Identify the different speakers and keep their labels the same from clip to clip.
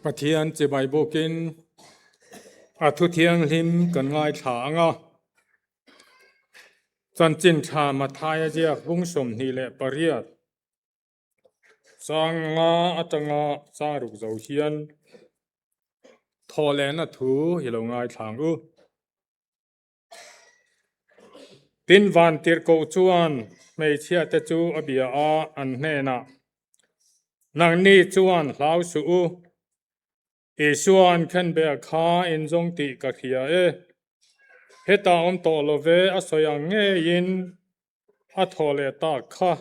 Speaker 1: Pathian chibai bawkin a thu thianghlim kan ngaithla ang a. Chanchin tha Mathaia ziak bung 28 chang nga atanga chang ruk zo hian thawhlehna thu i lo ngaithla ang u. Tin vantirhkoh chuan hmeichhia te chu a bia a, an hnenah, Nangni chuan hlau suh u, Isua an khenbeh kha in zawng tih ka hria e. Hetah awm tawh lo ve a sawi ang ngeiin a thaw leh tak kha.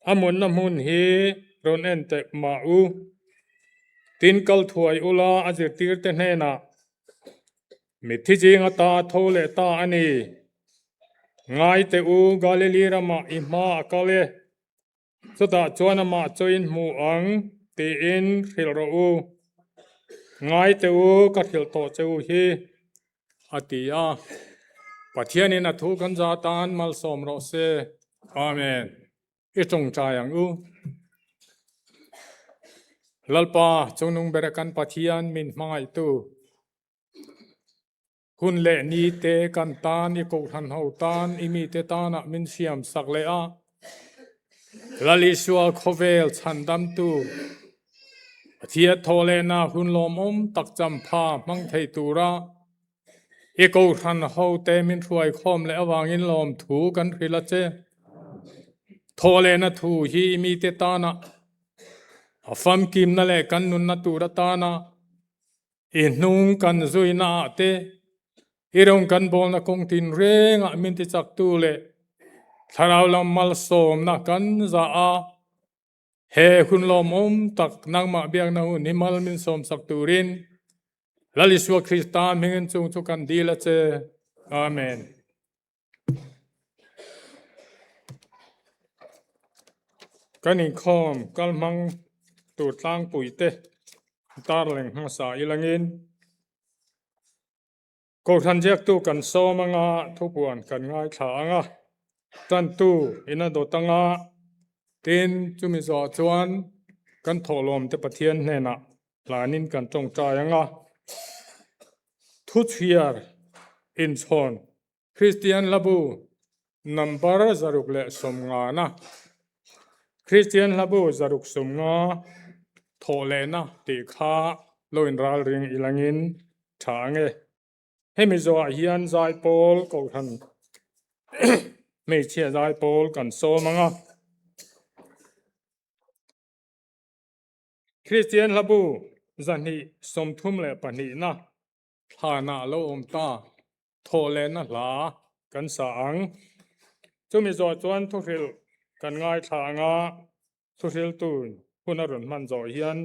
Speaker 1: A mutna hmun hi rawn en teh mah u. Tin kal thuai ula a zirtirte hnenah, Mitthi zing ata a tho leh ta a ni. Ngai teh u, Galili ramah i hma a kal e. Chutah chuan amah chu in hmu ang tiin hrilh rawh u. Ngai teh u, ka hrilh tawh che u hi, a ti a. Pathianin a thu kan za tan malsawm rawh se. Amen. I tawngtai ang u. Lalpa, chungnung bera kan Pathian min hmangaihtu. Hun leh ni te kan tan i kohhran ho tan i mite tanah min siam sak leh a. Lal Isua khawvel chhandamtu Pathian thawhlehna hun lawmawm tak champha hmang thei tura i kohhran ho te min hruai khawm leh avangin lawmthu kan hrilh a che. Thawhlehna thu hi i mite tanah a famkimna leh kan nunna tur atana I hnung kan zuina ah te, i rawng kan bawlna kawng tinreng ah min tichaktu leh thlarau lam malsawmna kan zah a, he hun lawmawm tak nangmah biakna hun hi mal min sawmsak turin Lal Isua Krista hmingin chung chu kan dil a che. Amen. Kan inkhawm kal hmang tur tlangpui te tarleng hmasa ilangin Kohhran ziaktu kan sawm anga thupuan kan ngaithla anga tantu in a dawt anga tin chumi zawh chuan kan thawhlawm te Pathian hnenah hlanin kan tawngtai anga thuchhiar inchhawn Kristian Hlabu number 150 na Kristian Hlabu 150 thawh lehna tih kha lo inral ring ilangin tha ange. Hemi zawhah hian zaipawl kohhran hmeichhia zaipawl kan sawm anga. Kristian Hlabu 232 na thlanah lo awm ta thawh lehna hla kan sa ang. Chumi zawh chuan thuhrilh kan ngaithla anga thuhriltu hun a rawn hman zawh hian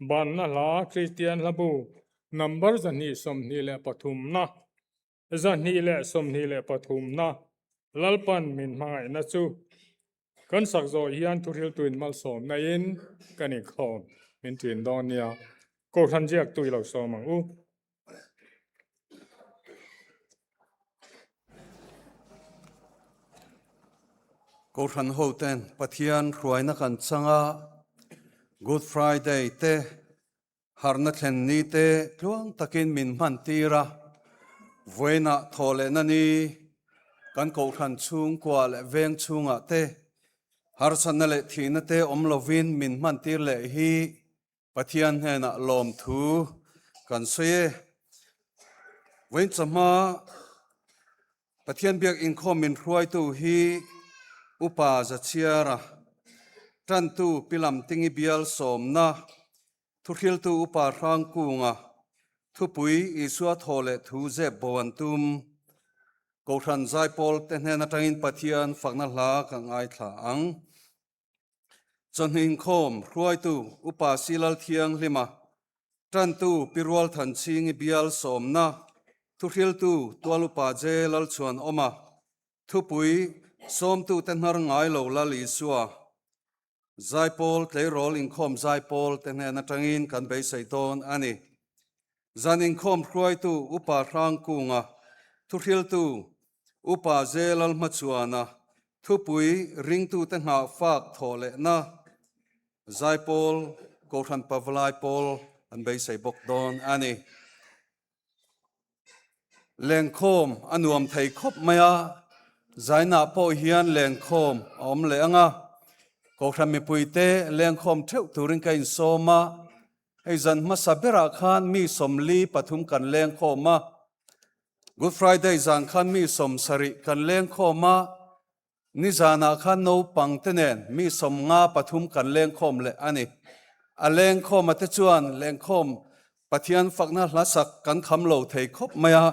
Speaker 1: banna hla Kristian Hlabu number 223 na 223 na Lalpan min hmangaihna chu kan sak zawh hian thuhriltuin malsawmna in kan inkhawm min ṭin dawn nia. Kohhran ziaktu i lo sawm ang u.
Speaker 2: Kohhran hoten Pathian hruaina kan chang a, Good Friday te Harhna thlen ni te tluang takin min hman tir a, vawiinah thaw lehna ni kan kohhran chhungkua leh veng chhungah te harsatna leh thihna te awm lovin min hman tir leh hi Pathian hnenah lawmthu kan sawi e. Vawiin chawhma Pathian biak inkhawm min hruaitu hi Upa Zachiara, Tantu Pi Lamtingi bial sawmna Thuhriltu Upa Hrangkunga thupui Isua thaw leh thu zep bo an tum. Kohhran Zaipawl te hnen atangin Pathian fakna hla ka ngaithla ang. Chawhnu inkhawm hruaitu Upa Silal Thianghlima, Tantu Pi Rual Thanchhingi bial sawmna, Thuhriltu Tual Upa Je Lalchhuanawma, thupui Sawmtute hnar ngai lo Lal Isua, Zaipawl tleirawl inkhawm zaipawl te hnen atangin kan beisei dawn a ni. Zan inkhawm hruaitu Upa Hrangkunga, thuhriltu Upa Zelal Hmachuana, thupui ringtute nghah fak thawh lehna zaipawl. Kohhran Pavalai pawl an beisei bawk dawn a ni. Lengkhawm a nuam thei khawp mai a, zainah pawh hian lengkhawm a awm leh ang a, Kohhran mipuite lengkhawm theuh turin ka insawm a, hei zan hmasa berah khan mi 43 kan lengkhawm a, Good Friday zan khan mi 70 kan lengkhawm a, Nizanah khan naupang te nen mi 53 kan lengkhawm leh a ni. A lengkhawma te chuan lengkhawm Pathian fakna hla sak kan kham lo thei khawp mai a,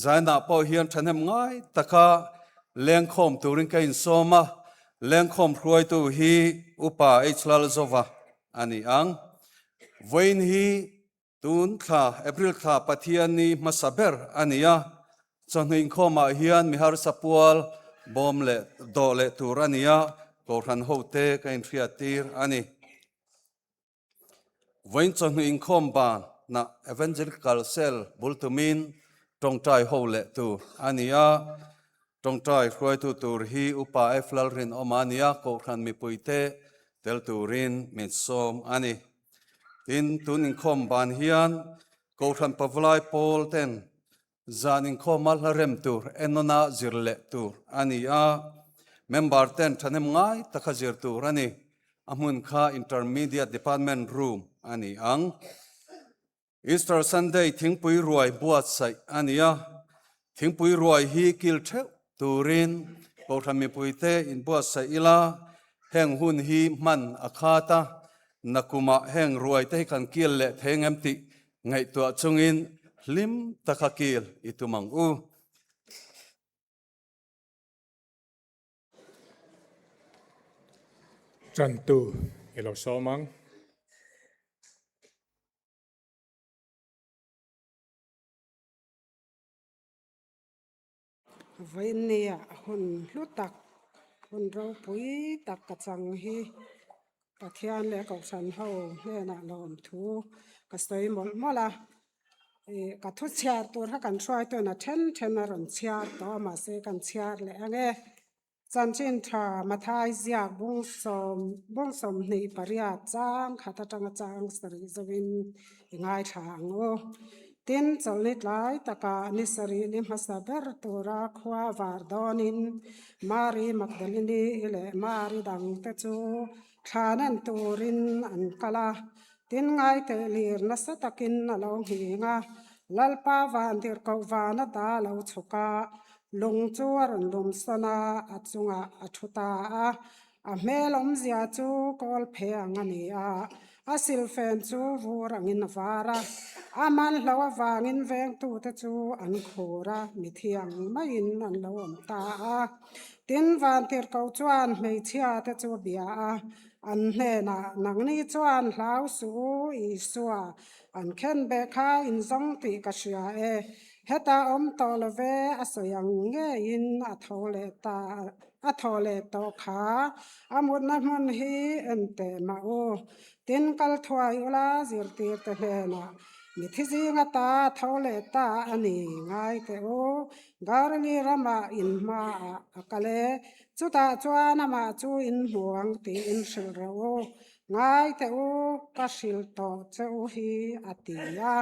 Speaker 2: zainah pawh hian thahnem ngai taka lengkhawm turin ka insawm a, lengkhawm hruaitu hi Upa H Lalzova a ni ang. Vawiin hi Tun thla, April thla Pathian ni hmasa ber a ni a, chawhnu inkhawmah hian mi harsa pual bawm leh dawh leh tur a ni a, Kohhran hote ka inhriat tir a ni. Vawiin chawhnu inkhawm banah Evangelical Cell bul tumin tawngtai ho leh tur a ni a, tawngtai hruaitu tur hi Upa F Lalrinawma a ni a, Kohhran mipuite tel turin min sawm a ni. Tin, tun inkhawm ban hian Kohhran Pavalai pawl ten zan inkhawma hla rem tur enawna zir leh tur a ni a, member ten thahnem ngai taka zir tur a ni. A hmun kha Intermediate Department Room a ni ang. Easter Sunday thingpui ruai buatsaih a ni a, thingpui ruai hi kil theuh turin Kohhran mipuite inbuatsaih ila, heng hun hi hman a khat a, nakumah heng ruai te hi kan kil leh thei ngem tih ngaihtuah chungin hlim taka kil i tum ang u.
Speaker 1: Tantu i lo sawm ang.
Speaker 3: Vawinia hun hlu tak, hun ropui tak ka chang hi Pathian leh Kohhran ho hnenah lawmthu ka sawi mawlh mawlh a. Ih ka thu chhiar tur kha kan hruaituna then then a rawn chhiar tawh a mahse kan chhiar leh ang e. Chanchin tha Mathai ziak bung sawm bung 28 chang khat atanga chang sarih zawin i ngaithla ang u. Tin, chawlhni tlai takah ni sarih ni hmasa ber tura khua var dawnin Mari Magdalini leh Mari dangte chu thla nen turin an kal a. Tin, ngaiteh lir nasa takin a lo nghing a, Lalpa vantirhkoh vana ta a lo chhuk a, lung chu a rawn lum sawn a, a chungah a thu ta a. A hmel awmzia chu kawl phe ang a ni a, a silfen chu vur angin a var a. A manhlo avangin vengtute chu an khur a, mithiang maiin an lo awm ta a. Tin, vantirhkoh chuan hmeichhiate chu a bia a, An hnenah, Nangni chuan hlau suh u, Isua, an khen beh kha in zawng tih ka hria e. Heta awm tawh lo ve, a sawi ang ngeiin a tho leh ta, a thaw leh tawh kha. A mutna hmun hi en teh mah u. Tin, kal thuai ula zirtirte hnenah, Mithi zinga ta a tho leh ta a ni, ngai teh u. Galilee ramah in hmaah a kal e. Chutah chuan amah chu in hmu ang tiin hrilh rawh u, ngai teh u, ka hrilh tawh che u hi a ti a.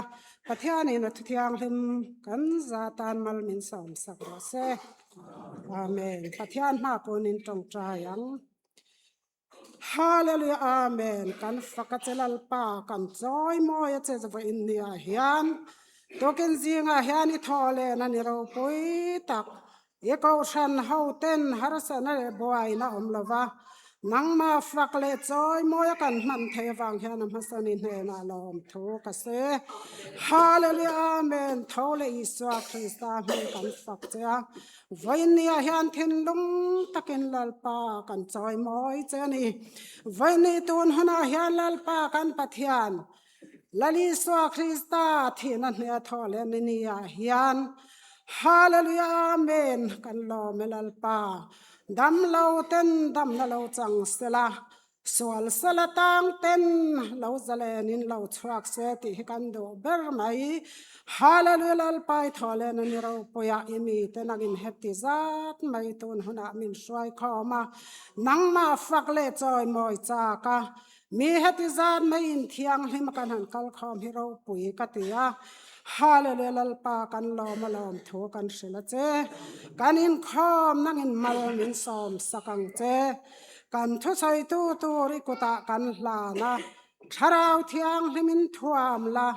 Speaker 3: Pathianin a thuthianghlim kan za tan mal min sawm sak rawh se. Amen. Pathian hma kunin tawngtai ang. Hallelujah Amen. Kan fak a che Lalpa, kan chawi mawi a che vawiin nia hian. Tukin zingah hian i thaw len a ni ropui tak. I kohhran ho ten harsatna leh buaina awm lova, nangmah fak leh chawi mawi a kan hman theih avang hian a hmasani hnenah lawmthu ka sawi e. Hallelujah Amen Tho leh Isua Krista hming kan fak che a, vawinia hian thinlung takin Lalpa kan chawi mawi che a ni. Vawini tun hunah hian Lalpa kan Pathian Lal Isua Krista thihna hneh thawh leh ni ni ah hian Hallelujah Amen kan lawm e Lalpa dam lo ten damna lo chang sela sual sela tang ten lo zalen in lo chhuak se tih hi kan duh ber mai Hallelujah Lalpa i thawh leh na ni ropuia i mi te nangin heti zat mai tun hunah min hruai khawm a nangmah fak leh chawimawi chak a. Mi heti zat mai in thianghlim a kan han kal khawm hi ropui ka ti a, Hallelujah Lalpa kan lawm a lawm thu kan hrilh a che. Kan inkhawm nangin mal min sawm sak ang che. Kan thusawitu tur i kutah kan hlan a, Thlarau Thianghlim in thuam la,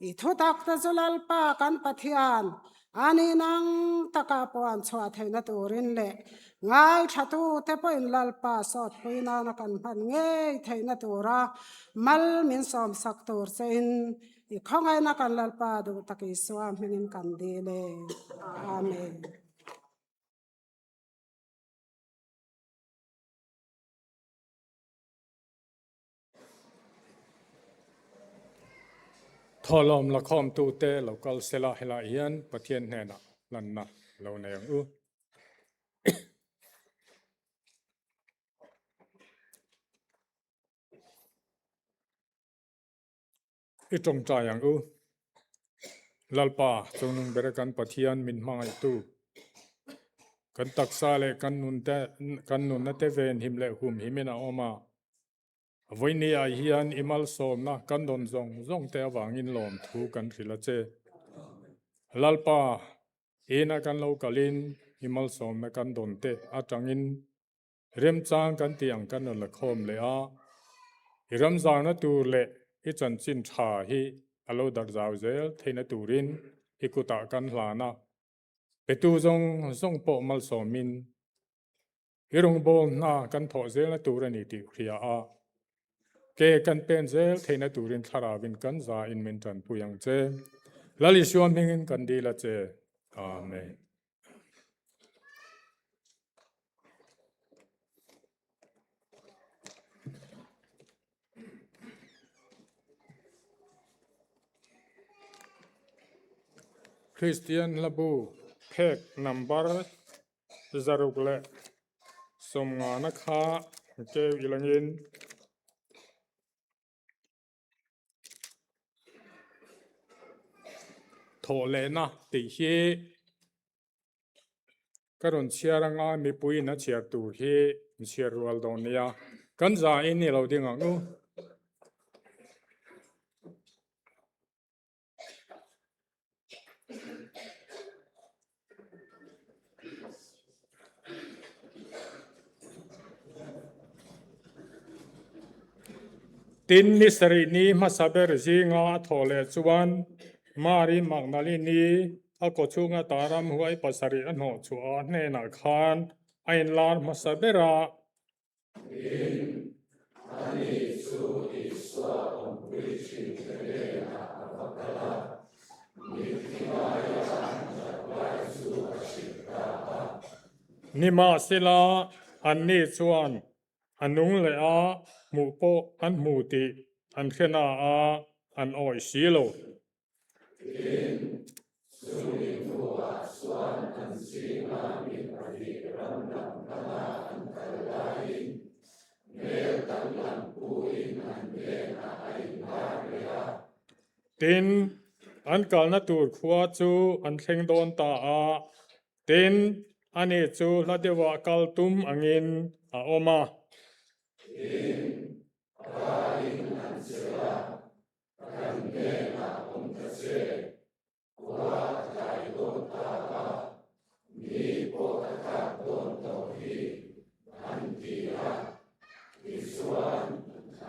Speaker 3: I thutak te chu Lalpa kan Pathian a ni nang taka puan chhuah theihna turin leh ngaithla te pawhin Lalpa sawtpui nana kan hman ngei theihna tura mal min sawmsak tur chein i khawngaihna kan Lalpa duh tak Isua hmingin kan dil e. Amen.
Speaker 1: Thawhlawm lakhawmtute lo kal sela helaiah hian Pathian hnenah hlanna lo nei ang u. I tawngtai ang u. Lalpa, chungnung bera kan Pathian min hmangaihtu, kan taksa leh kan nunte kan nunna te venhim leh humhimin a awm a. Vawiini ah hian i malsawmna kan dawn zawng zawng te avangin lawmthu kan hrilh a che. Lalpa, ina kan lo kalin i malsawmna kan dawn te atangin Remchang kan tih ang kan rawn la khawm leh a, i ramzangna tur leh i chanchin tha hi a lo darh zau zel theihna turin i kutah kan hlan a, petu zawng zawng pawh malsawmin i rawngbâwl hna kan thawh zelna tur a ni tih hria a, ke kan pen zel theihna turin thlarauin kan zain min tanpui ang che. Lal Isua hmingin kan dil a che. Amen. Kristian hlabu phek number 190 na kha keu ilangin Thawh lehna tih hi ka rawn chhiar anga mipuiin a chhiar tur hi an chhiar rual dawn nia. Kan zain i lo ding ang u. Tin, ni sarih ni hmasa ber zinga a thawh leh chuan Mari Magdalini a kawchhunga taram huai pasarih a hnawh chhuah a hnenah khan a inlar hmasa ber a.
Speaker 4: Tin, ani chu Isua awmpui thin te hnenah a va kal a, mitthi ngaia an that lai chu a hrilh ta a.
Speaker 1: Nimahsela, anni chuan a nung leh a hmuh pawh an hmu tih an hre na a, an awih si lo.
Speaker 4: Tin, chumi hnuah chuan an zinga mi pahnih ram lam pana an kal laiin hmel danglam puin an hnenah a inlar leh a.
Speaker 1: Tin, an kalna tur khua chu an thleng dawn ta a, tin, ani chu hla deuhah kal tum angin a awm a.
Speaker 4: Tin, ka in an chelh a, Kan hnenah awm ta che, khua a tlai dawn ta a, mi pawh a tlak dawn tawh hi, an ti a. Tichuan,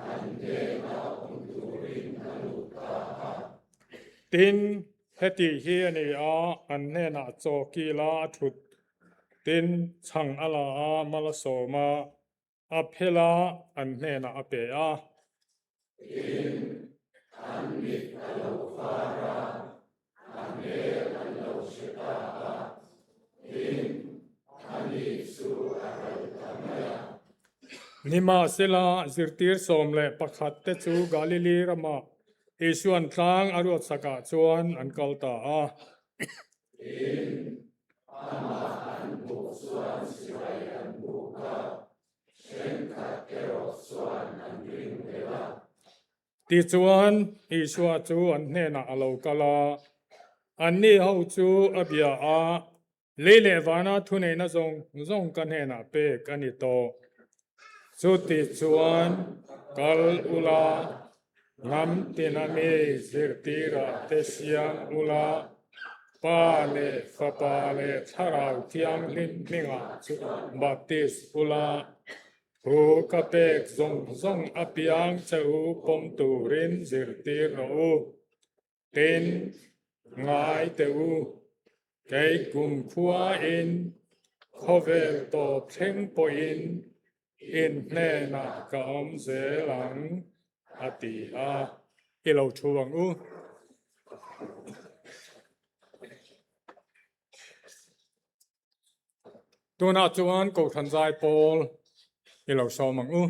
Speaker 4: an hnena awm turin a lut ta a.
Speaker 1: Tin, heti hi a ni a, an hnenah chaw kila a thut, tin, chhang a la a, mal a sawm a, A phel a, an hnenah a pe a.
Speaker 4: Tin, an mit a lo far a, a hmel an lo hre ta a. Tin, ani chu a ral ta mai a.
Speaker 1: Nimahsela, zirtir 11 te chu Galili ramah Isua'n tlang a ruatsakah chuan an kal ta a.
Speaker 4: Tin, amah an hmuh chuan sipai an buk a, thenkhat erawh chuan an ring hlel a.
Speaker 1: Tichuan, Isua chu an hnenah a lo kal a, anni ho chu a bia a, Lei leh vana thuneihna zawng zawng ka hnenah pek a ni tawh. Chuti chuan kal ula, hnam tina mi zirtirah te siam ula, Pa leh Fapa leh Thlarau Thianghlim hmingah chu baptis ula, thu ka pek zawng zawng apiang che u pawm turin zirtir rawh u. Tin, ngai teh u, kei kumkhuain khawvel tawp thleng pawhin in hnenah ka awm zel ang, a ti a. I lo thu ang u. Tunah chuan Kohhran zai pawl i lo sawm ang u.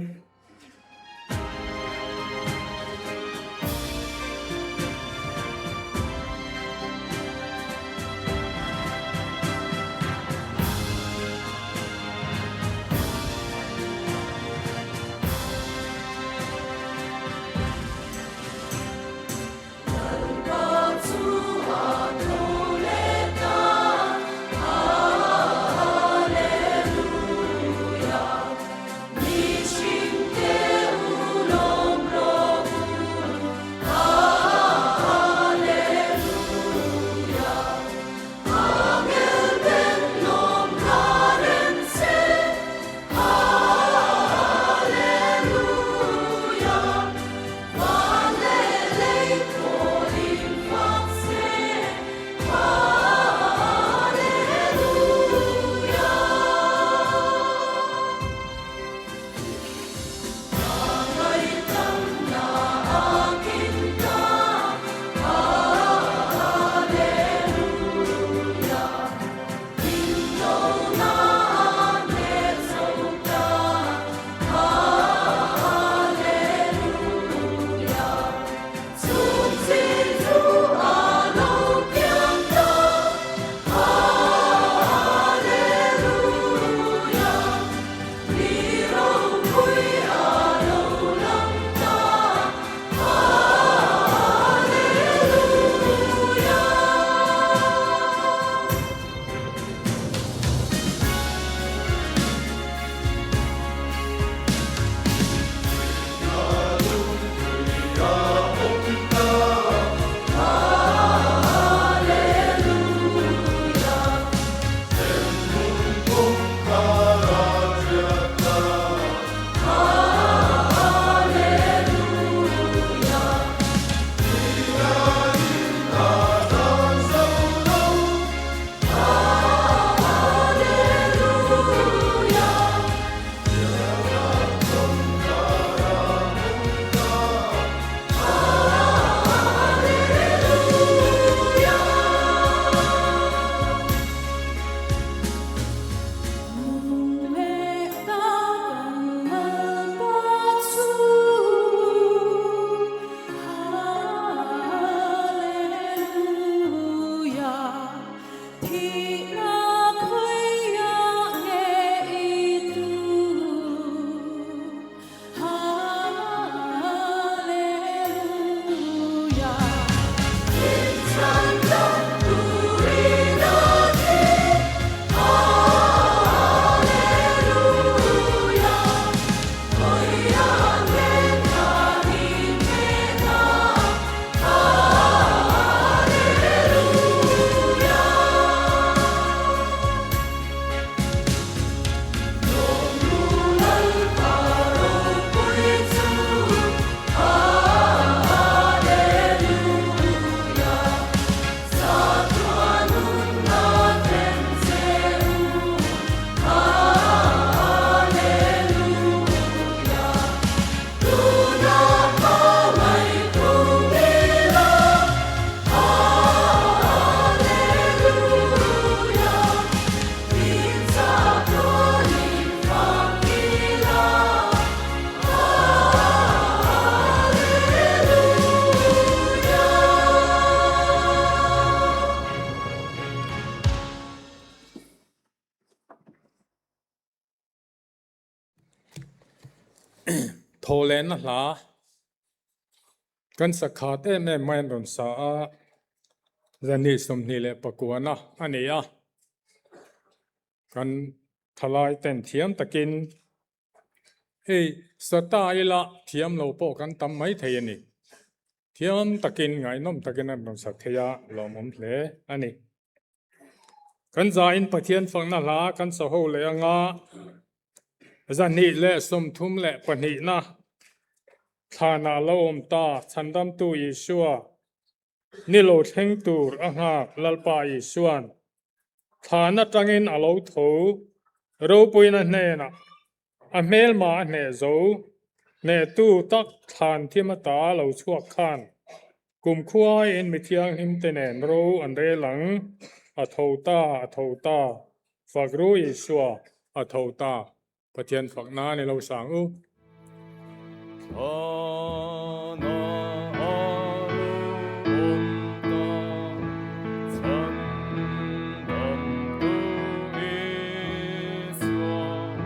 Speaker 1: Thawhlehna hla kan sakhat em em mai an rawn sa a, zani 29 na a ni a, kan thalai ten thiam takin. Hei, sa ta ila thiam lo pawh kan tam mai thei a ni. Thiam takin, ngaihnawm takin an rawn sak thei a, lawmawm hle a ni. Kan zain Pathian fakna hla kan sa ho leh anga 232na thlanah lo awm ta Chhandamtu Isua ni lo thleng tur a nghak Lalpa Isuan thlan atangin a lo tho ropuina hnenah a hmelma a hneh zo hnehtu tak thlan thim ata lo chhuak khan kumkhuaiin mi thianghlim te nen ro an rel ang a tho ta a tho ta fak ru Isua a tho ta Pathian fak nan i lo sang u.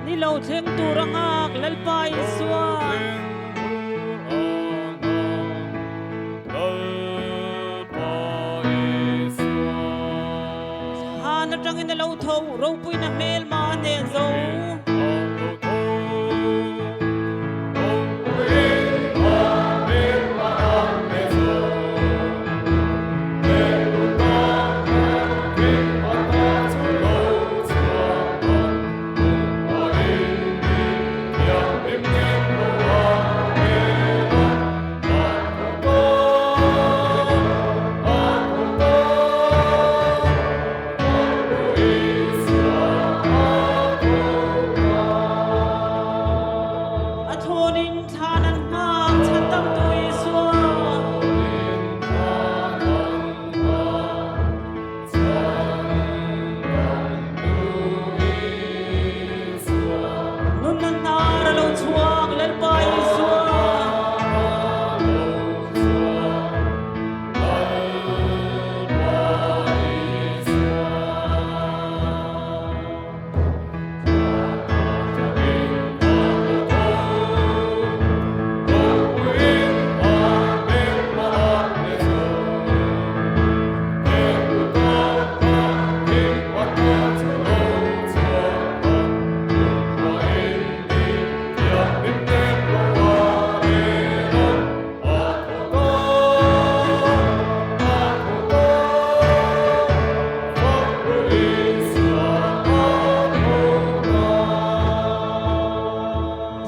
Speaker 5: Ni lo thleng tur a nghak Lalpa Isua. Thlan atangin a lo tho, ropuina hmelma a hneh zo. A thlawnin thlan an hngak chhandamtu Isua. Nunna hnar a lo chhuak Lalpa Isua.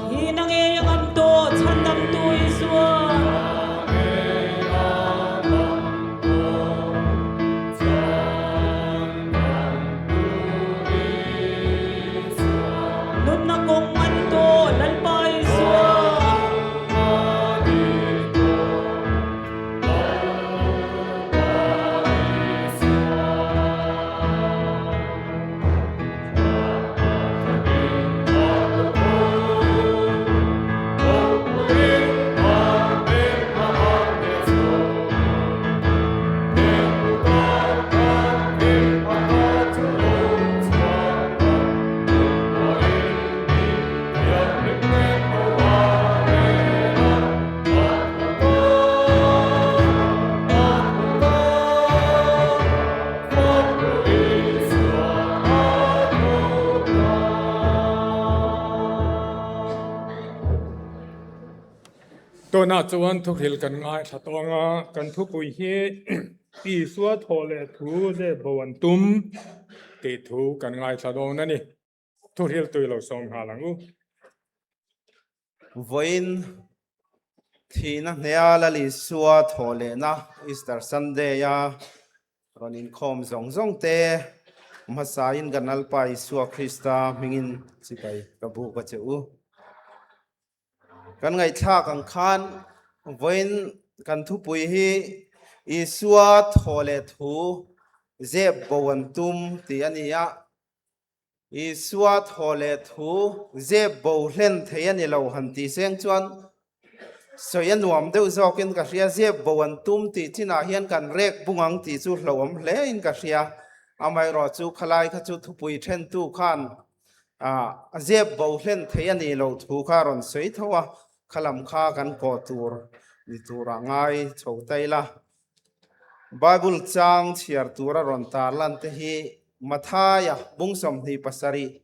Speaker 5: Thihna ngei a ngam tawh chhandamtu Isua. Nunna kawng a ni tawh Lalpa Isua.
Speaker 1: Tunah chuan thuhril kan ngaithla tawh ang a, kan thupui hi Isua thawh leh thu zep bo an tum tih thu kan ngaithla dawn a ni. Thuhril tui lo sawm nghal ang u.
Speaker 6: Vawiin thihna hnea Lal Isua thawh lehna Easter Sunday a rawn inkhawm zawng zawng te hmasain kan Lalpa Isua Krista hmingin chibai ka buk a che u. Kan ngaihthlak ang khan vawiin kan thupui hi Isua thawh leh thu zep bo an tum tih a ni a. Isua thaw leh thu zep bo hlen thei a ni lo han tih seng chuan sawi a nuam deuh zawkin ka hria. Zep bo an tum tih chinah hian kan rek bung ang tih chu hlauhawm hle in ka hria. Amaherawh chu khalai kha chu thupui thentu khan a zep bo hlen thei a ni lo thu kha a rawn sawi tho a, khalam kha kan kawh tur ni turah ngai chho ta ila. Bible chang chhiar tura rawn tarlan te hi Mathaia bung 27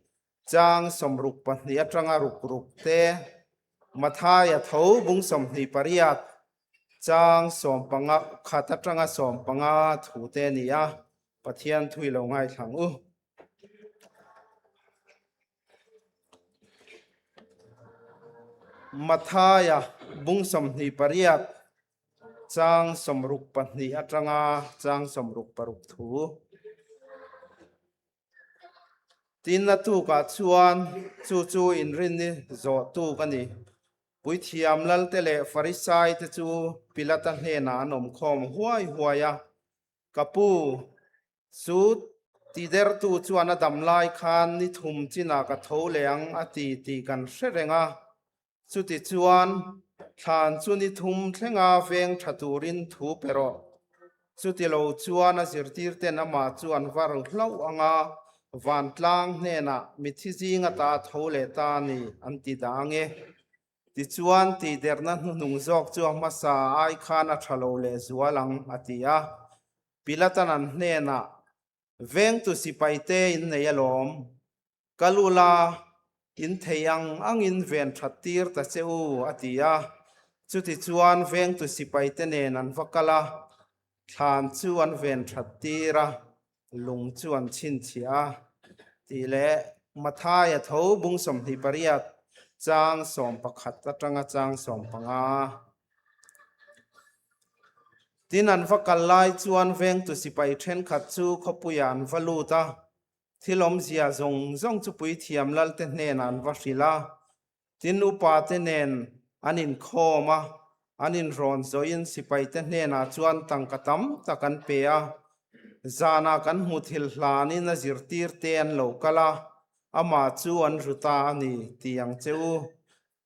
Speaker 6: chang 62 atanga ruk ruk te, Mathaia tho bung 28 chang 15 khat atanga 15 thu te a ni a, Pathian thui lo ngaithlang u. Mathaia bung 28 chang 62 atanga chang 66 thu. Tin a tukah chuan chu chu inrinni zawh tuk a ni. Puithiam Lalte leh Farisai te chu Pilata hnenah an awm khawm huai huai a, Ka pu, chu tidertu chuan a dam lai khan ni thum chinah ka tho leh ang a ti tih kan hre reng a. Chutichuan, thlan chu ni thum thlenga veng tha turin thu pe rawh. Chutilo chuan a zirtirten amah chu an var hlauh ang a, vantlang hnenah mithi zing ata tho leh ta a ni an ti dah ang e. Tichuan, tihderna hnuhnung zawk chu a hmasa ai khan a tha lo leh zual ang, a ti a. Pilatan an hnenah, Vengtu sipaite in nei alawm. Kal ula, in thei ang angin ven that tir ta che u, a ti a. Chutichuan vengtu sipaite nen an va kal a, thlan chu an ven that tir a, lung chu an chhinchhiah a, tih leh Mathaia tho bung 28 chang 11 atanga chang 15. Tin an va kal lai chuan vengtu sipai thenkhat chu khawpuiah an va lut a, Thil awmzia zawng zawng chu puithiam lalte hnenah an va hrilh a, tin upate nen an inkhawm a, an inrawn zawhin sipaite hnenah chuan tangka tam tak an pe a. Zanah kan hmu thil hlanin a zirtirte an lo kal a, amah chu an ru ta a ni tih ang che u.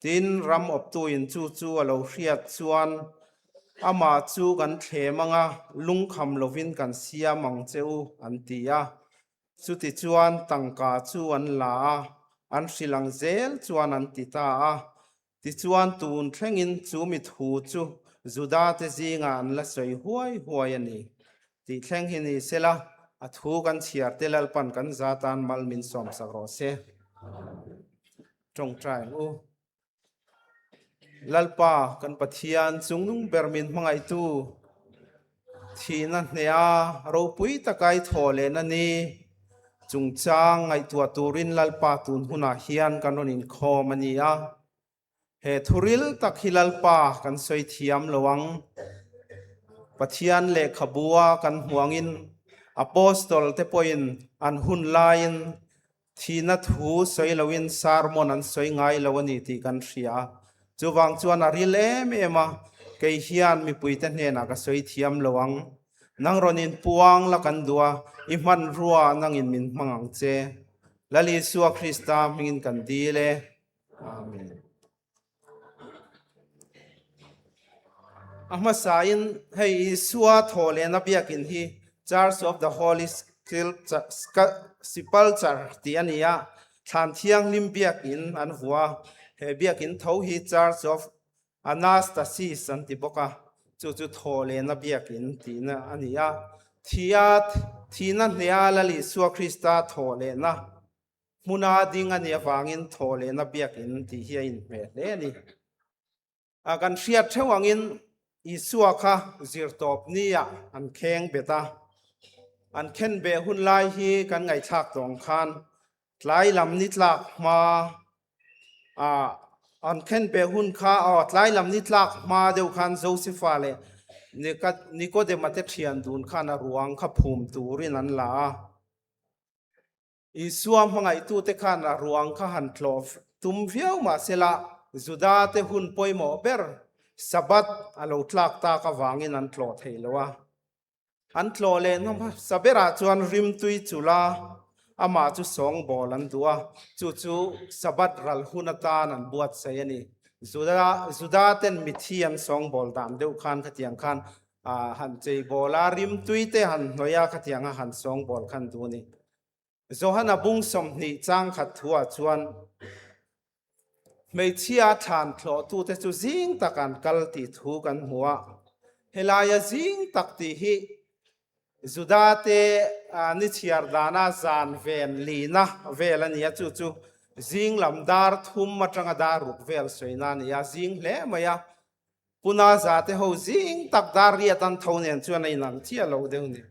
Speaker 6: Tin, ram awptuin chu chu a lo hriat chuan amah chu kan thlem ang a, lungkham lovin kan siam ang che u, an ti a. Chutichuan tangka chu an la a, an hrilh ang zel chuan an ti ta a. Tichuan tun thlengin chu mi thu chu Judate zingah an la sawi huai huai a ni tih thleng hi ni sela, a thu kan chhiar te Lalpan kan za tan mal min sawmsak rawh se. Tawngtai ang u. Lalpa kan Pathian chungnung ber min hmangaihtu thihna hneha ropui taka i thaw lehna ni chungchang ngaihtuah turin Lalpa tun hunah hian kan rawn inkhawm a ni a. He thuril tak hi Lalpa kan sawi thiam lo ang. Pathian lehkhabua kan hmuangin Apostol te pawhin an hun laiin Thihna thu sawi loin sermon an sawi ngai lo a ni tih kan hria. Chuvang chuan a ril em em a, kei hian mipuite hnenah ka sawi thiam lo ang. Nang rawn inpuang la kan duh a, i hmanrua nangin min hmang ang che. Lal Isua Krista hmingin kan dil e. Amen. A hmasain hei Isua thaw lehna biakin hi Church of the Holy Sepulchre tih a ni a, Thlan Thianghlim biakin an vua. He biakin tho hi Church of Anastasis an ti bawk a, chu chu thaw lehna biakin tihna a ni a. Thia thihna hneha Lal Isua Krista thaw lehna Hmuna ding a nih avangin thaw lehna biakin tih hi a inhmeh hle a ni. A kan hriat theuh angin Isua kha zirtawp niah an kheng bet a. An khen beh hun lai hi kan ngaihthlak tawh ang khan tlai lam ni tlak hma a an khen beh hun kha aw tlai lam ni tlak hma deuh khan Josefa leh Nikodema te thian dun khan a ruang kha phum turin an la a. Isua hmangaihtute khan a ruang kha han tlawh tum viau mah sela, Judate hun pawimawh ber Sabbath a lo tlak tak avangin an tlawh thei lo a. An tlawh leh hmasa berah chuan rimtui chula amah chu sawngbawl an duh a, chu chu Sabbath ral hun atan an buatsaih a ni. Juda Judaten mithi an sawngbawl dan deuh khan khatiang khan han cheibawl a, rimtui te han hnawih a, khatianga han sawngbawl khan duh a ni. Johana bung 20 chang khat thuah chuan hmeichhia thlan thlawhtute chu zing tak an kal tih thu kan hmu a. Helaia zing tak tih hi Judate ni chhiar dana zan ven lina vel a ni a, chu chu Zing lam dar thum atanga dar ruk vel sawina a ni a, zing hle mai a. Puna za te ho zing tak dar riat an tho nen chuan a inang chiah lo deuh ni.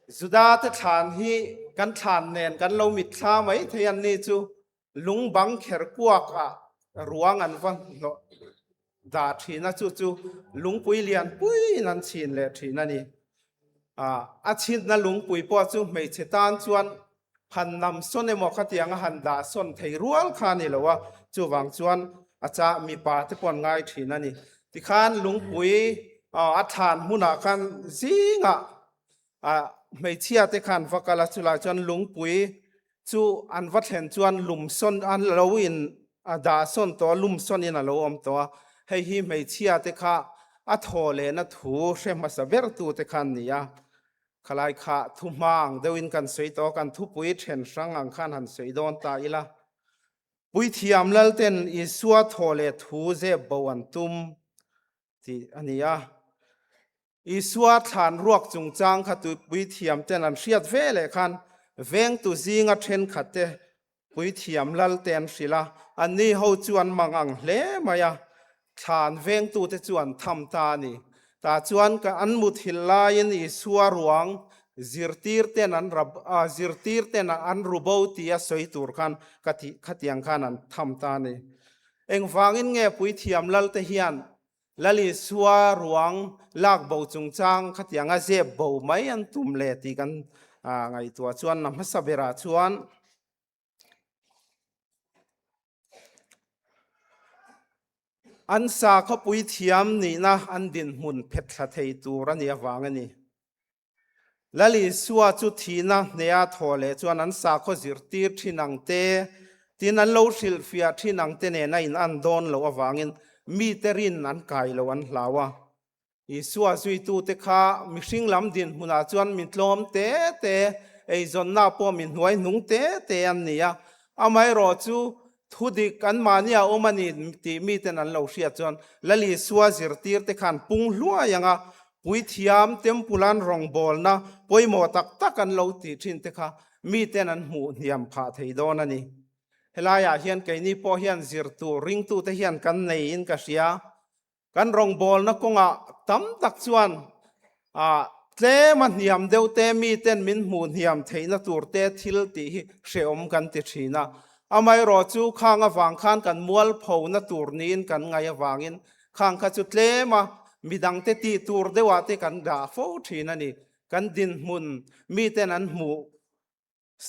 Speaker 6: Juda te thlan hi kan thlan nen kan lo mitthla mai thei an ni chu lung bang kher kuak ah ruang an va hnawh dah thin a chu chu lungpui lian pui in an chhin leh thin a ni. A chhinna lungpui pawh chu hmeichhe tan chuan han nam sawn emaw khatiang a han dah sawn thei rual kha a ni lo a, chuvang chuan a chah mipa te pawh an ngai thin a ni. Tikhan lungpui a thlan hmunah khan zingah hmeichhia te khan va kal a, chulai chuan lungpui chu an va thlen chuan lum sawn an lo in a dah sawn tawh a, lum sawnin a lo awm tawh a, hei hi hmeichhia te kha a thaw lehna thu hre hmasa ber tu te kha an ni a. Khalai kha thu hma ang deuhin kan sawi tawh, kan thupui then hrang ang khan han sawi dawn ta ila. Puithiam Lalten Isua thaw leh thu zep bo an tum tih a ni a. Isua thlan ruak chungchang kha tu puithiam ten an hriat ve leh khan vengtu zinga thenkhat te Puithiam Lalte an hrilh a, anni ho chu an mang ang hle mai a, thlan vengtute chu an tham ta a ni. Tah chuan ka an muthilh laiin Isua ruang zirtirten an rab a, zirtirten an ru bo tia sawi tur khan ka ti khatiang khan an tham ta a ni. Engvangin nge Puithiam Lalte hian Lal Isua ruang lak bo chungchang khatianga zep bo mai an tum le tih kan ngaihtuah chuan na hmasa berah chuan an sakhawpui thiam nihna an dinhmun phet thla thei tur a nih avang a ni. Lal Isua chu thihna hneha thaw leh chuan an sakhaw zirtir thin ang te, tin an lo hrilhfiah thin ang te nen a in an dawn loh avangin mite rin an kai lo an hlau a. Isua zuitute kha mihring lam dinhmunah chuan mi tlawm te te, eizawnna pawh mi hnuai hnung te te an ni a. Amaherawhchu Thu dik anmahni a awm a ni tih miten an lo hriat chuan Lal Isua zirtirte khan pung hluai anga puithiam temple-an rawngbawlna pawimawh tak tak an lo tih thin te kha miten an hmuh hniam phah thei dawn a ni. Helaiah hian keini pawh hian zirtur ringtute hian kan neiin ka hria. Kan rawngbawlna kawngah tam tak chuan tlem a hniam deuh te miten min hmuh hniam theihna tur te thil tih hi hrehawm kan ti thin a. Amaherawh chu khang avang khan kan mualphona tur niin kan ngaih avangin khang kha chu tlem a midangte tih tur deuhah te kan dah fo thin a ni. Kan dinhmun miten an hmuh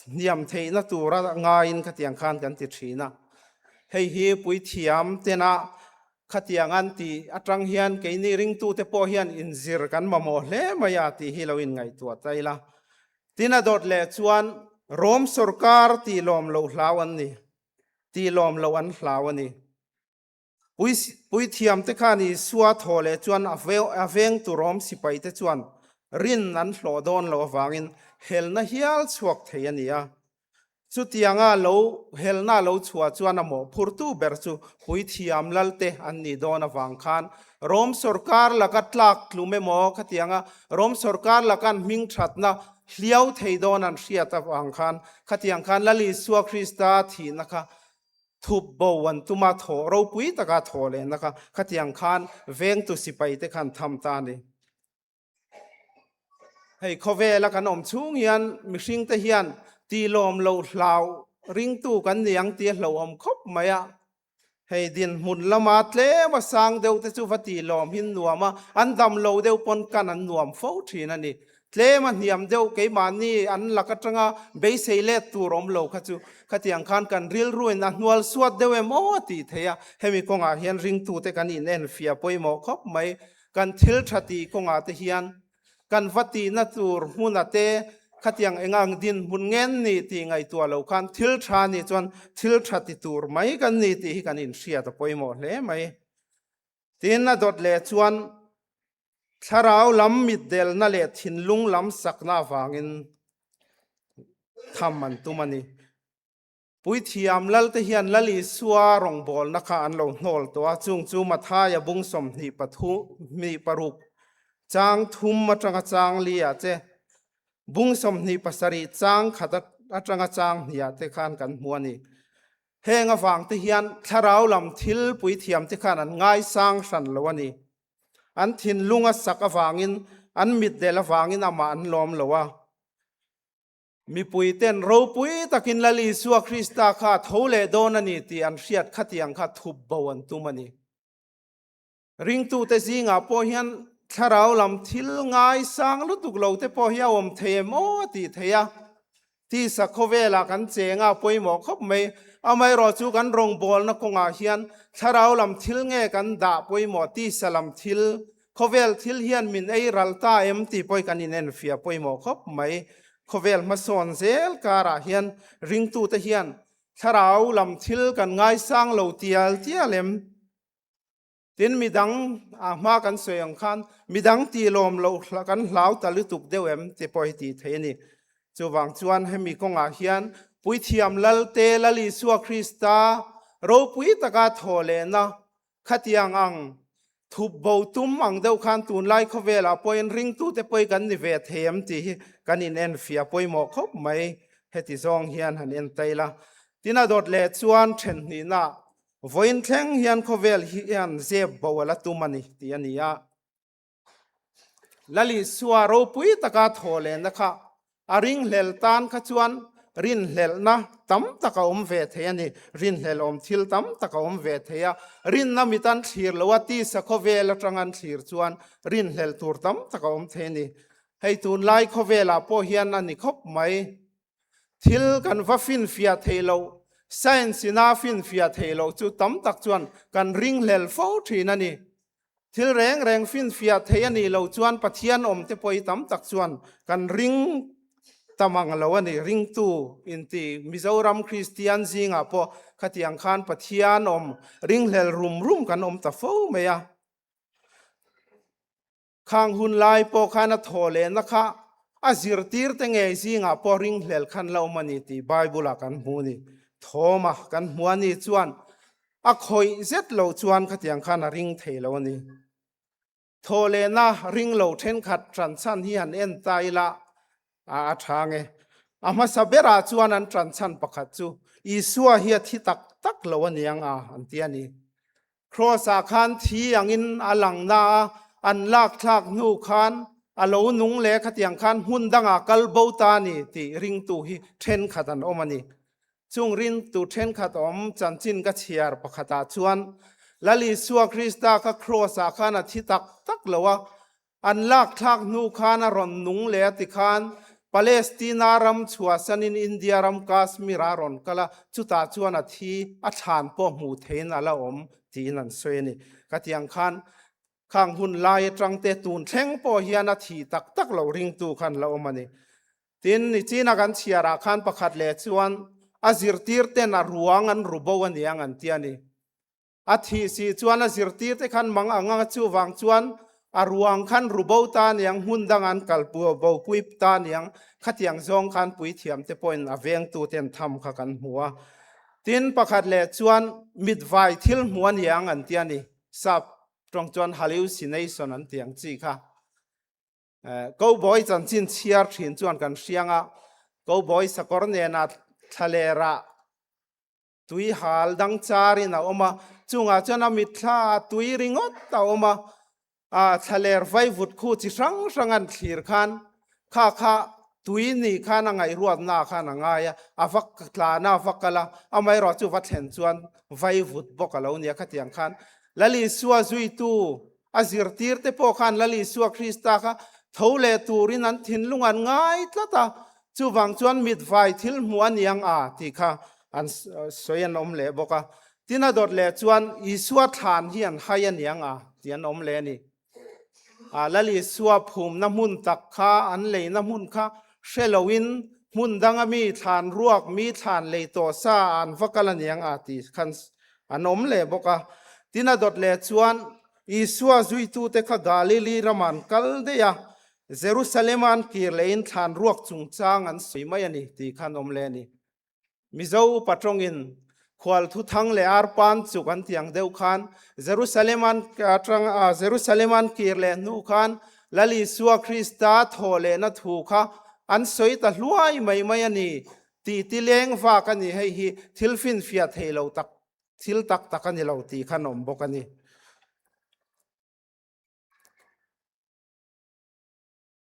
Speaker 6: Hniam theihna tura ngaiin khatiang khan kan ti thin a. Hei hi puithiam tena khatiang an tih atang hian keini ringtute pawh hian inzir kan mamawh hle mai a tih hi lo inngaihtuah ta ila. Tin a dawt leh chuan Rom sorkar tih lawm loh hlau an ni, tih lawm loh an hlau a ni. Puithiamte khan Isua thaw leh chuan a vengtu Rom sipaite chuan rin an hlawh dawn loh avangin helna hial chhuak thei a ni a. Chutianga lo helna lo chhuah chuan a mawhphurtu ber chu puithiam lalte an nih dawn avang khan Rom sorkar laka tlak tlum emaw khatianga Rom sorkar laka an hmingthatna hliau thei dawn an hriat avang khan khatiang khan Lal Isua Krista thihna kha Thup bo an tum a, thaw ropui taka thaw lehna kha khatiang khan vengtu sipai te khan tham ta a ni. Hei khawvela kan awm chhung hian mihring te hian tilawm loh hlau ringtu kan ni ang tih a hlauhawm khawp mai a. Hei dinhmun lama tlem a sang deuh te chu va tilawm hi nuam a, an dam lo deuh pawn kan an nuam fo thin a ni. Tlem a hniam deuh keimahni an lak atanga beisei let tur awm lo kha chu khatiang khan kan rilruin a hnual suat deuh em aw a tih theih a, hemi kawngah hian ringtute kan inenfiah pawimawh khawp mai. Kan thil tha tih kawngah te hian kan va tihna tur hmuna te khatiang engang dinhmun ngen ni tih ngaihtuah lo khan thil tha nih chuan thil tha ti tur mai kan ni tih hi kan inhriat a pawimawh hle mai. Tin a dawt leh chuan Thlarau lam mitdelna leh thinlung lam sakna avangin tham an tum a ni. Puithiam Lalte hian Lal Isua rawngbawlna kha an lo hnawl tawh a, chung chu Mathaia bung 23 chang thum atanga chang li ah che, bung 27 chang khat atanga chang hniah te khan kan hmu a ni. Heng avang te hian thlarau lam thil puithiam te khan an ngaisang hran lo a ni. An thinlung a sak avangin an mitdel avangin amah an lawm lo a. Mipui ten ropui takin Lal Isua Krista kha a tho leh dawn a ni tih an hriat khatiang kha thup bo an tum a ni. Ringtute zingah pawh hian thlarau lam thil ngaisang lutuk lo te pawh hi a awm thei em aw a tih theih a. Tisa khawvelah kan cheng a pawimawh khawp mai. Amaherawh chu kan rawngbawlna kawngah hian thlarau lam thil nge kan dah pawimawh tisa lam thil Khawvel thil hian min ei ral ta em tih pawh hi kan inenfiah pawimawh khawp mai. Khawvel hmasawn zel karah hian ringtute hian thlarau lam thil kan ngaisang lo tial tial em? Tin, midang a hma kan sawi ang khan midang tih lawm loh kan hlau ta lutuk deuh em tih pawh hi tih theih a ni. Chuvang chuan hemi kawngah hian Puithiam Lalte Lal Isua Krista ropui taka thaw lehna Khatiang ang thup bo tum ang deuh khan tunlai khawvelah pawhin ringtute pawi kan ni ve thei em tih hi kan inenfiah pawimawh khawp mai. Heti zawng hian han en ta ila. Tin a dawt leh chuan then hnihna vawiin thleng hian khawvel hian zep bo a la tum a ni tih a ni a. Lalisua ropui taka thaw lehna kha a ringhlel tan kha chuan rinhlelhna tam tak a awm ve thei a ni. Rinhlelh awm thil tam tak a awm ve thei a. Rinna mit an thlir lo a, tisa khawvel atang an thlir chuan rinhlelh tur tam tak a awm thei a ni. Hei tunlai khawvelah pawh hian a ni khawp mai. Thil kan va finfiah thei loh, science ina finfiah thei loh chu tam tak chuan kan ringhlel fo thin a ni. Thil reng reng finfiah thei a nih loh chuan Pathian awm te pawh hi tam tak chuan kan ring ta mang lo a ni. Ringtu inti Mizoram Kristian zingah pawh khatiang khan Pathian awm ringhlel rum rum kan awm ta fo mai a. Khang hun lai pawh khan a thaw lehna kha a zirtirte ngei zingah pawh ringhlel khan la awm a ni tih Bible-ah kan hmu a ni. Thawma kan hmu a nih chuan a khawih zet lo chuan khatiang khan a ring thei lo a ni. Thaw lehna ring lo thenkhat ṭanchhan hi han en ta ila a ṭha nge. A hmasa berah chuan an ṭanchhan pakhat chu Isua hi a thi tak tak lo a niang a an ti a ni. Kraws-ah khan thi angin a lang na a, an lak thlak hnu khan a lo nung leh khatiang khan hmun dangah kal bo ta a ni tih ringtu hi thenkhat an awm a ni. Chung ringtu thenkhat awm chanchin ka chhiar pakhatah chuan Lal Isua Krista kha Kraws-ah khan a thi tak tak lo a, An lak thlak hnu khan a rawn nung leh a ti khan Palestina ram chhuahsanin India ram Kashmir a rawn kal a, chutah chuan a thi a thlan pawh hmuh theiin a la awm tiin an sawi a ni. Ka ti ang khan khang hun lai atang te tun thleng pawh hian a thih tak tak loh ringtu khan la awm a ni. Tin, nichina kan chhiarah khan pakhat leh chuan a zirtir ten a ruang an ru bo a niang an ti a ni. A thih si chuan a zirtirte khan mang ang a, chuvang chuan a ruang khan ru bo ta niang, hmun dang an kal bo pui ta niang, khatiang zawng khan puithiamte pawhin a vengtuten tham kha kan hmu a. Tin, pakhat leh chuan mitvai thil hmu a niang an ti a ni, sap tawng chuan hallucination an ti ang chi kha. Cowboy chanchin chhiar thin chuan kan hriang a, cowboy sakawr nena thlalerah Tui hal dang charin a awm a, chungah chuan a mitthla a tui ringawt a awm a, a thlaler vaivut khu chi hrang hrang an thlir khan kha kha tui nih khan a ngaihruatna khan a ngai a, a va tlan a, a va kal a, amaherawh chu va thlen chuan vaivut bawk a lo nia khatiang khan Lal Isua zuitu a zirtirte pawh khan Lal Isua Krista kha tho leh turin an thinlung an ngai tlat a, chuvang chuan mitvai thil hmuh a niang a tih kha an sawi an awm leh bawk a. Tin a dawt leh chuan Isua thlan hi an hai a niang a tih an awm leh a ni. A Lal Isua phumna hmun tak kha an leina hmun kha hre loin hmun danga mi thlan ruak mi thlan lei tawh sa an va kal a niang a tih khan an awm leh bawk a. Tin a dawt leh chuan Isua zuitute kha Galili ramah an kal daih a, Jerusalem-a an kir lehin thlan ruak chungchang an sawi mai a ni tih kha an awm leh a ni. Mizo upa tawngin khual thuthang leh arpan chuk an ti ang deuh khan Jerusalem an atang Jerusalem an kir leh hnu khan Lal Isua Krista thawh lehna thu kha an sawi ta hluai mai mai a ni. Titi leng vak a ni, hei hi thil finfiah thei lo tak, thil tak tak a ni lo tih khan awm bawk a ni.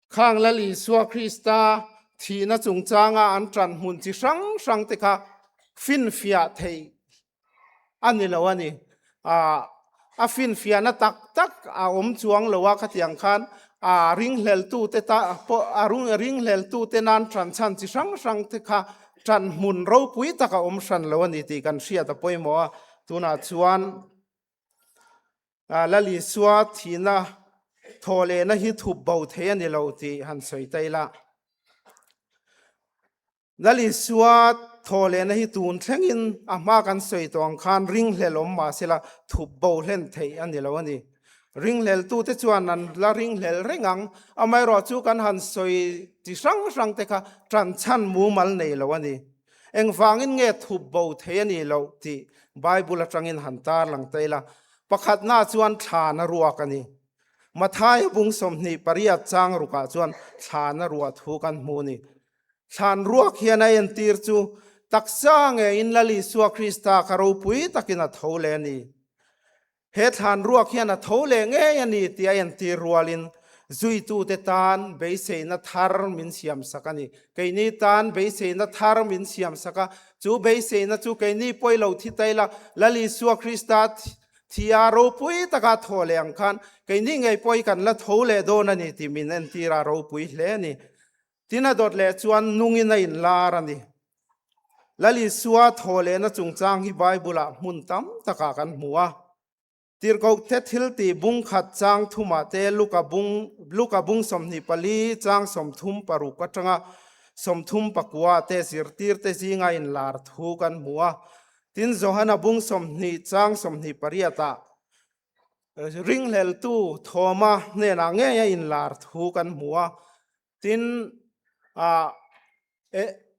Speaker 6: Khang Lal Isua Krista thihna chungchanga an ṭan hmun chi hrang hrang te kha finfiah theih a ni lo a ni. A finfiahna tak tak a awm chuang lo a, khatiang khan a ringhleltute ta pawh a ringhleltute nan ṭan chhan chi hrang hrang te kha ṭan hmun ropui tak a awm hran lo a ni tih kan hriat a pawimawh a. Tunah chuan Lal Isua thihna thawh lehna hi thup bo thei a ni lo tih han sawi ta ila. Lal Isua thawh lehna hi tun thlengin a hma kan sawi tawh ang khan ringhlel awm mah sela thup bo hlen theih a ni lo a ni. Ringhleltute chuan an la ringhlel reng ang, amaherawhchu kan han sawi chi hrang hrang te kha ṭanchhan mumal nei lo a ni. Engvangin nge thup bo thei a nih loh tih Bible atangin han tarlang ta ila, pakhatna chuan thlana ruak a ni. Mathaia bung 28 chang rukah chuan thlana ruah thu kan hmu a ni. Thlan ruak hian a entir chu taksa ngeiin Lal Isua Krista kha ropui takin a tho leh a ni. He thlan ruak hian a tho leh ngei a ni tih a entir rualin zuitute tan beiseina thar min siamsak a ni. Keini tan beiseina thar min siamsak a, chu beiseina chu keini pawi lo thi ta ila, Lal Isua Krista thi a ropui taka thaw leh ang khan keini ngei pawi kan la tho leh dawn a ni tih min entir a ropui hle a ni. Tin a dawt leh chuan nungin a inlar a ni. Lal Isua thawhlehna chungchang hi Bible-ah hmun tam takah kan hmu a. Tirhkohte thiltih bung khat chang thumah te Luka bung Luka bung 24 chang 36 atanga 34 te zirtirte zinga inlar thu kan hmu a. Tin Johana bung 20 chang 28 ah ringhleltu Thoma hnenah ngei a inlar thu kan hmu a. Tin,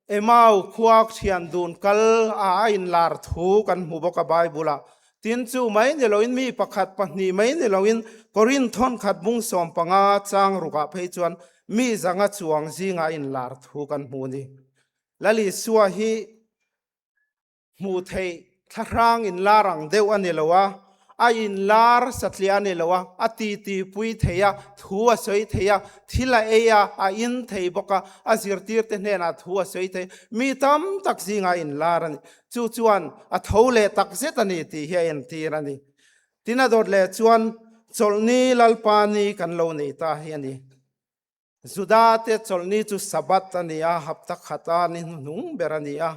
Speaker 6: Emau khua thian dun kal a a inlar thu kan hmu bawk a Bible ah. Tin, chu mai ni loin mi pakhat pahnih mai ni loin Korinth thawnkhat bung 15 chang rukah phei chuan mi zanga chuang zingah a inlar thu kan hmu a ni. Lal Isua hi Hmuh theih thlahrang inlar ang deuh a ni lo a, a inlar satliah a ni lo a, a titipui thei a, thu a sawi thei a, thil a ei a, a in thei bawk a, a zirtirte hnenah thu a sawi thei. Mi tam tak zingah a inlar a ni. Chu chuan a tho leh tak zet a ni tih hi a entir a ni. Tin a dawt leh chuan chawlhni Lalpa ni kan lo nei ta hi a ni. Judate chawlhni chu Sabbath a ni a, hapta khata ni hnuhnung ber a ni a.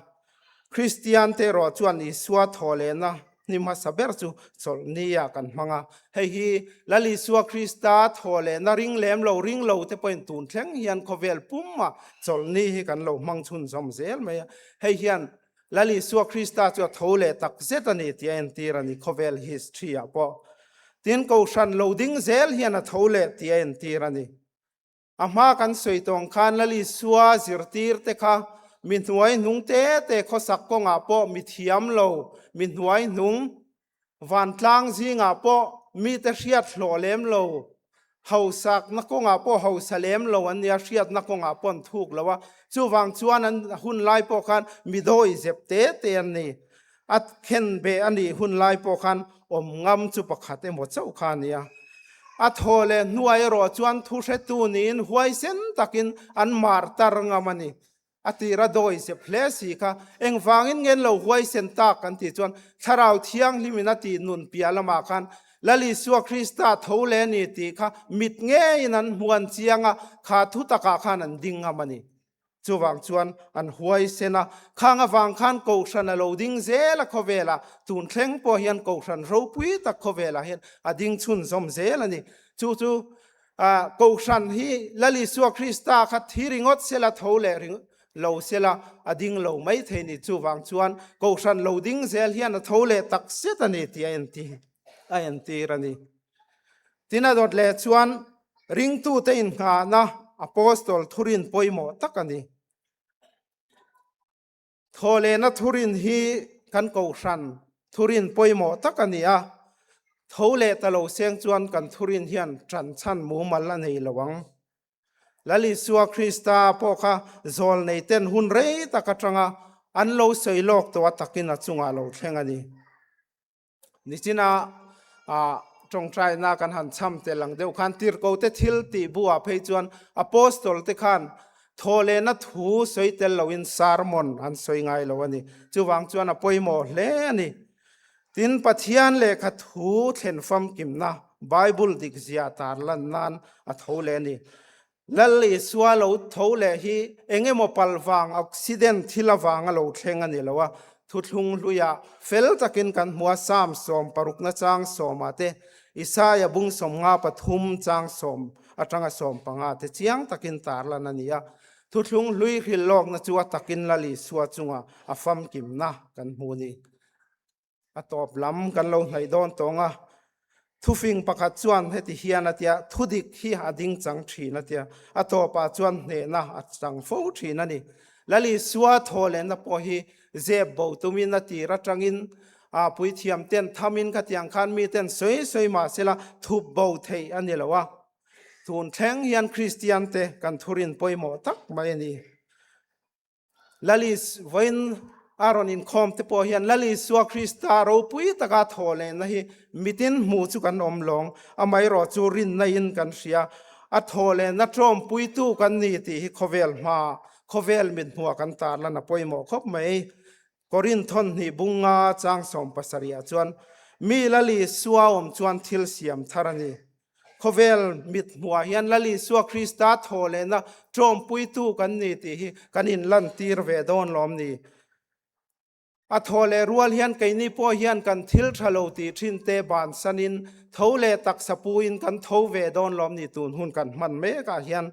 Speaker 6: Kristiante erawh chuan Isua thawhlehna ni hmasa ber chu chawlhni-ah kan hmang a. Hei hi Lal Isua Krista thawhlehna ring lem lo ring lo te pawhin tun thleng hian khawvel pumah chawlhni hi kan lo hmang chhunzawm zel mai a. Hei hian Lal Isua Krista chu a tho leh tak zet a ni tih a entir a ni khawvel history-ah pawh. Tin, Kohhran lo ding zel hian a tho leh tih a entir a ni. A hma kan sawi tawh ang khan Lal Isua zirtirte kha mi hnuai hnung te te khawsak kawngah pawh mi thiam lo, mi hnuai hnung vantlang zingah pawh mite hriat hlawh lem lo, Hausakna kawngah pawh hausa lem lo an nia, hriatna kawngah pawh an thuk lo a, chuvang chuan an hun lai pawh khan mi dawi zep te te an ni. A khen beh a nih hun lai pawh khan awm ngam chu pakhat emaw chauh kha a nia. A thaw leh hnuai erawh chuan thuhretu niin huaisen takin an martar ngam a ni. A tir a dawi zep hle si kha, engvangin ngen lo huaisen tak kan tih chuan Thlarau Thianghlimin a tih nun piah lamah khan Lal Isua Krista tho leh a ni tih kha mit ngeiin an hmu an chiang a, kha thu takah khan an ding ngam a ni. Chuvang chuan an huaisen a, khang avang khan Kohhran a lo ding zel a khawvelah, tun thleng pawh hian Kohhran ropui tak khawvelah hian a ding chhunzawm zel a ni. Chu chu Kohhran hi Lal Isua Krista kha thi ringawt sela tho leh ring lo sela a ding lo mai thei ni. Chuvang chuan Kohhran lo ding zel hian a tho leh tak zet a ni tih a entir a entir a ni. Tin a dawt leh chuan ringtute inngahna Apostol thurin pawimawh tak a ni. Thawhlehna thurin hi kan kohhran thurin pawimawh tak a ni a, tho leh ta lo seng chuan kan thurin hian ṭan chhan mumal a nei lo ang. Lal Isua Krista pawh kha zawlnei ten hun rei tak atanga an lo sawi lawk tawh a takin a chungah lo thleng a ni. Nichina tawngtaina kan han cham tel ang deuh khan tirhkote thil tih buah phei chuan Apostol te khan thawhlehna thu sawi tel loin sermon an sawi ngai lo a ni. Chuvang chuan a pawimawh hle a ni. Tin, Pathian lehkha thu thlen famkimna Bible dik zia tar lan nan a tho leh a ni. Lal Isua lo tho leh hi eng emaw pal vang, accident thil avanga lo thleng a ni lo a, thuthlung hluiah fel takin kan hmu a, Psalm 60 chang sawmah te, Isaia bung 53 chang sawm atanga 15 te chiang takin tar lan a ni a. Thuthlung hlui hrilh lawkna chu a takin Lal Isua chunga a famkimna kan hmu a ni. A tawp lam kan lo hnaih dawn tawng a, thufing pakhat chuan heti hian a tia, thudik hi a ding chang thin a tia, a tawpah chuan hnehna a chang fo thin a ni. Lal Isua thawhlehna pawh hi zep bo tumin a tir atangin a puithiam ten thamin khatiang khan miten sawi sawi mah sela thup bo theih a ni lo a. Tun thleng hian Kristian te kan thurin pawimawh tak mai a ni. Lalis vawiin a rawn inkhawm te pawh hian Lal Isua Krista ropui taka thaw lehna hi mitin hmuh chu kan awm lawng, amaherawh chu rinna in kan hria, a thaw lehna tawmpuitu kan ni tih hi khawvel hma, khawvel mit hmuah kan tarlan a pawimawh khawp mai. Korinth thawnhnih bunga chang 70 ah chuan mi Lal Isua awm chuan thil siam thar a ni. Khawvel mit hmuah hian Lal Isua Krista thaw lehna tawmpuitu kan ni tih hi kan inlantir ve dawn lawm ni. A thaw leh rual hian keini pawh hian kan thil tha lo tih thin te bansanin tho leh taksa puin kan tho ve dawn lawm ni tun hun kan hman mekah hian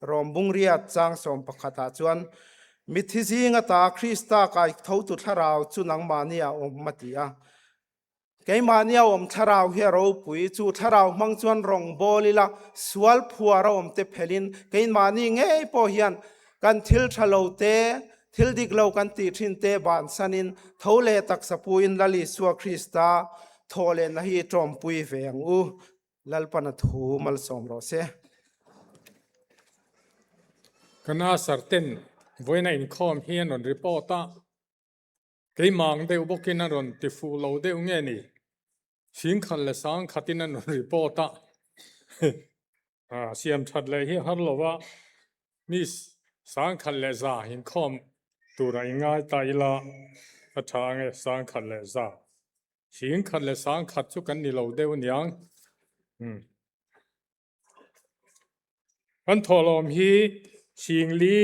Speaker 6: Rom Bungriat chang 11 ah chuan Mithi zing ata Krista kai thotu thlarau chu nangmahni a awm a ti a. Keimahni a awm thlarau hi a ropui, chu thlarau hmang chuan rawng bawl ila, sual phuar a awm te phelin keimahni ngei pawh hian kan thil tha lo te, thil dik lo kan tih thin te bansanin tho leh taksa puin Lal Isua Krista thawh lehna hi tawmpui ve ang u. Lalpana thu malsawm rawh se.
Speaker 1: Kana sarten vawiina inkhawm hi an rawn report a. Keimang deuh bawkin a rawn ti fuh lo deuh nge ni? Singkhat leh sangkhatin an rawn report a, siam that leh hi har lo a, mi sangkhat leh za inkhawm tura i ngai ta ila a tha ange sangkhat leh za. Singkhat leh sangkhat chu kan ni lo deuh aniang. Kan thawhlawm hi Singli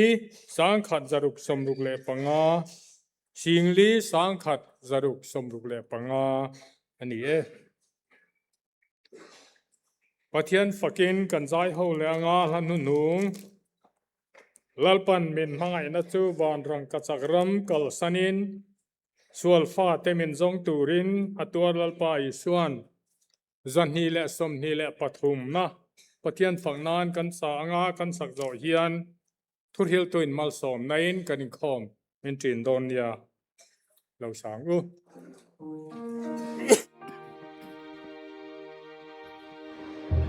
Speaker 1: 1065, Singli 1065 a ni e. Pathian fakin kan zai ho leh anga hla hnuhnung Lalpan min hmangaihna chu van rangkachak ram kalsanin sual fate min zawng turin a tuar Lalpa Isuan 223 na Pathian fak nan kan sa anga kan sak zawh hian thuhriltuin malsawm naiin kan inkhawm min ṭin dawn nia lo sang u.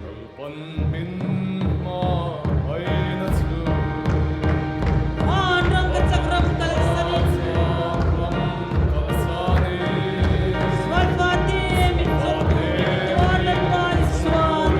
Speaker 4: Kalpan min hma aina chu.
Speaker 5: Van ram ka chak ram kalsanin. Sual fate min zawng turin tuar Lalpa Isuan.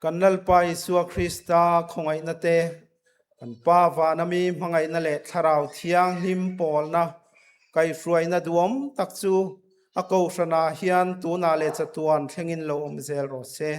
Speaker 6: Kan Lalpa Isua Krista khawngaihna te, kan Pa vana mi hmangaihna leh Thlarau Thianghlim pawlna kaihhruaina duhawm tak chu a kohhranah hian tunah leh chatuan thlengin lo awm zel rawh se.